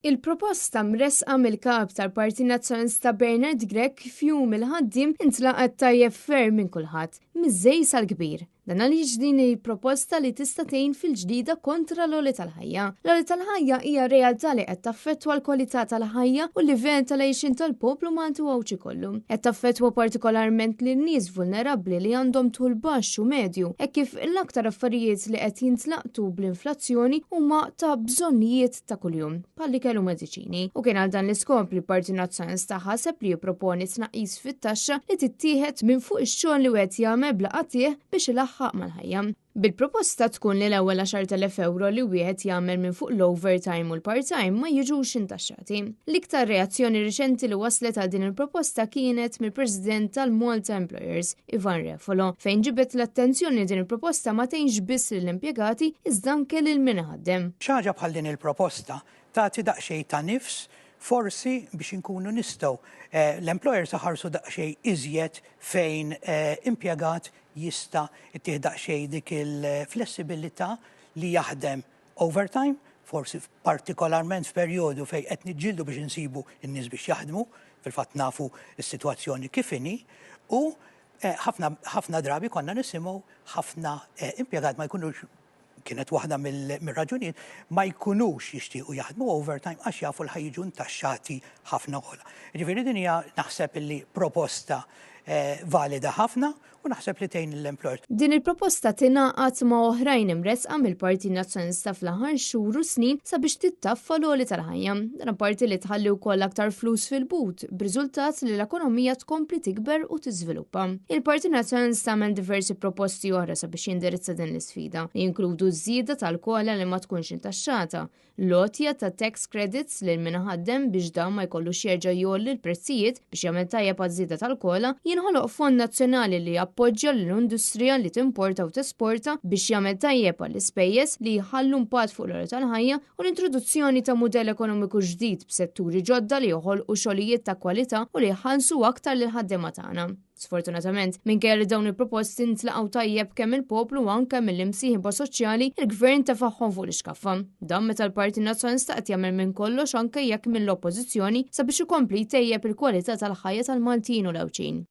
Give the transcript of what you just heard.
Il-proposta mressqa mill-Kap tal-Partit Nazzjonalista Bernard Grech f'Jum il-Ħaddiem intlaqgħet tajjeb ferm minn kulħadd, miż-żgħir sal-kbir. Dan għaliex din hi proposta li tista' tgħin fil-ġlida kontra l-għoli tal-ħajja. L-għoli tal-ħajja hija realtà li qed taffettwa l-kwalità tal-ħajja u l-livell tal-għixien tal-poplu Malti u Għawdxi kollu. Qed taffettwa partikolarment lin-nies vulnerabbli li għandhom dħul baxx u medju, hekk kif l-aktar affarijiet li qed jintlaqtu bl-inflazzjoni huma ta' bżonnijiet ta' kuljum, bħall-ikel u mediċini. U kien għal dan l-iskop li l-Partit Nazzjonalista ħaseb li jipproponi tnaqqis fit-taxxa li tittieħed minn fuq ix-xogħol li wieħed jagħmel bla qatigħ biex ilaħħaq mal-ħajja. Bil-proposta tkun li l-ewwel 10,000 ewro li wieħed jagħmel minn fuq l-overtime u l-part-time ma jiġux intaxxati. L-iktar reazzjoni riċenti li waslet għal din il-proposta kienet mill-President tal-Malta Employers, Ivan Refolo, fejn ġibed l-attenzjoni li din il-proposta ma tgħinx biss lill-impjegati iżda anke lil min iħaddem. Xi ħaġa bħal din il-proposta tagħti daqsxejn ta' nifs forsi biex inkunu nistgħu l-employers iħarsu daqsxejn iżjed fejn impjegat jista' ttih daqsxejn dik il-flessibilità li jaħdem overtime, forsi partikolarment f'perjodu fejn qed niġġieldu biex insibu n-nies biex jaħdmu, fil-fatt nafu s-sitwazzjoni kif inhi, u ħafna ħafna drabi konna nisimgħu ħafna impjegat ma jkunux kienet waħda mir-raġunijiet ma jkunux jixtiequ jaħdmu overtime għax jafu li ħa jiġu ntaxxati ħafna ogħla. Jiġifieri din hija naħseb illi proposta valida ħafna u naħseb li tgħin lill-employers. Din il-proposta tingħaqad ma' oħrajn imressqa mill-Partit Nazzjonalista fl-aħħar xhur u snin sabiex tittaffa l-għoli tal-ħajja. Dan apparti li tħalli wkoll aktar flus fil-but, b'riżultat li l-ekonomija tkompli tikber u tiżviluppa. Il-Partit Nazzjonalista għamel diversi proposti oħra sabiex jindirizza din l-isfida, li jinkludu ż-żieda tal-kola li ma tkunx intaxxata, l-għotja ta' tax credits lil min iħaddem biex dan ma jkollux jerġa' jgħolli l-prezzijiet biex jagħmel tajjeb għaż-żieda tal-kola, jinħoloq fond nazzjonali li jappoġġja lill-industrija li timporta u tesporta biex jagħmel tajjeb għall-ispejjeż li jħallu impatt fuq l-għoli tal-ħajja u l-introduzzjoni ta' mudell ekonomiku ġdid b'setturi ġodda li joħolqu xogħlijiet ta' kwalità u li jħallsu aktar lill-ħaddiema tagħna. Sfortunatament, minkejja li dawn il-proposti ntlaqgħu tajjeb kemm il-poplu u anke mill-imsieħba soċjali, il-Gvern tefagħhom fuq l-ixkaffa. Dan meta l-Partit Nazzjonalista qed jagħmel minn kollox anke jekk mill-Oppożizzjoni sabiex ikompli jtejjeb il-kwalità tal-ħajja tal-Maltin u l-Għawdxin.